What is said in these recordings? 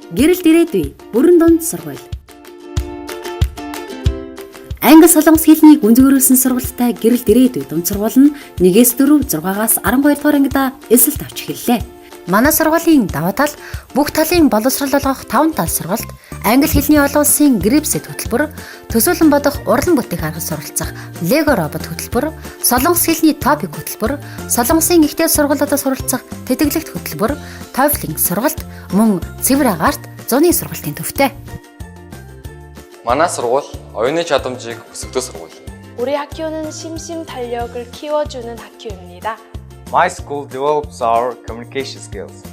Гэрэлт ирээдүй бүрэн дунд сургууль. Англи солонгос хэлний гүнзгийрүүлсэн сургуультай Гэрэлт ирээдүй дунд сургууль нь 1-ээс 4, 6-аас 12 дугаар ангида элсэлт авч эхэллээ. Манай сургуулийн даваа тал бүх талын боловсрол олгох 5 тал сургалт, англи хэлний олон улсын грипсэт хөтөлбөр, төсөөлөн бодох, урлан бүтээх арга суралцах Lego робот хөтөлбөр, солонгос хэлний топик хөтөлбөр, солонгосын ихтэй сургуулиудад суралцах тэтгэлэгт хөтөлбөр, TOEFL-ийн сургалт, мөн цэвэр агаарт зуны сургалтын төвтэй. Манай сургууль оюуны чадамжийг өсгөдөг сургууль. 우리 학교는 심심 탄력을 키워주는 학교입니다. My school develops our communication skills.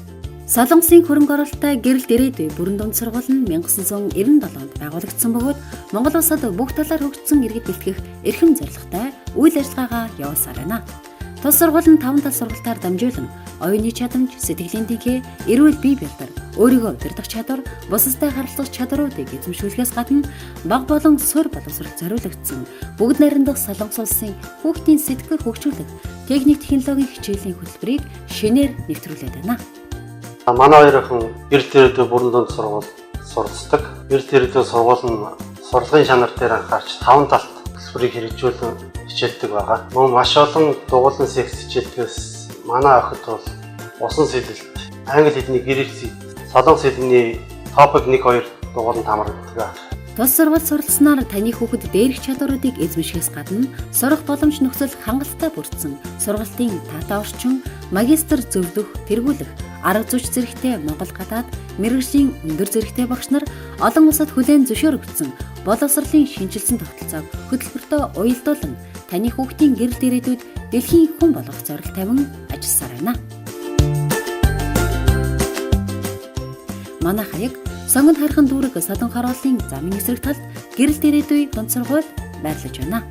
Солонгосын хөрөнгө оруулалттай Гэрэлт ирээдүй бүрэн дунд сургууль нь 1997 онд байгуулагдсан бөгөөд Монгол улсад бүх талаар хөгжсөн иргэд бэлтгэх эрхэм зорилготой үйл ажиллагаагаа явуулсаар байна. Тус сургууль нь таван тал сургалтаар дамжуулан оюуны чадамж, сэтгэлийн тэнхээ, эрүүл бие бэлдэр, өөрийгөө удирдах чадвар, бусадтай харилцах чадваруудыг эзэмшүүлэхээс гадна бага болон суурь боловсролд зориулагдсан бүгд найрамдах Солонгос улсын хүүхдийн сэтгэл хөгжүүлэх техник технологийн хичээлийн хөтөлбөрийг шинээр нэвтрүүлээд байна. Манай хоёр охин Гэрэлт ирээдүй бүрэн дунд сургууль суралцдаг. Гэрэлт ирээдүй сургууль нь сурлагын чанар дээр анхаарч таван талт хөтөлбөрийг хэрэгжүүлэн хичээлдэг байгаа. Мөн маш олон дугуйлан секц хичээлдгээс манай охид бол усан сэлэлт, англи хэлний грек, солонгос хэлний топик 1 2 дугуйланд хамрагддаг. Тус сургууль суралцсанаар таны хүүхэд дээрх чадваруудыг эзэмшихээс гадна сурах боломж нөхцөл хангалттай бүрдсэн сургалтын таатай орчин, магистр зөвлөх, тэргүүлэх, арга зүйч зэрэгтэй Монгол гадаад мэргэжлийн өндөр зэрэгтэй багш нар олон улсад хүлээн зөвшөөрөгдсөн боловсролын шинэчилсэн тогтолцоог хөтөлбөртөө уялдуулан таны хүүхдийн гэрэлт ирээдүйд дэлхийн хүн болгох зорилт тавин ажилласаар байна. Манай хаяг Сонгонд хархан дүүрэг Содон хорооллын замын эсрэг талд Гэрэлт ирээдүй дунд сургууль байрлаж байна.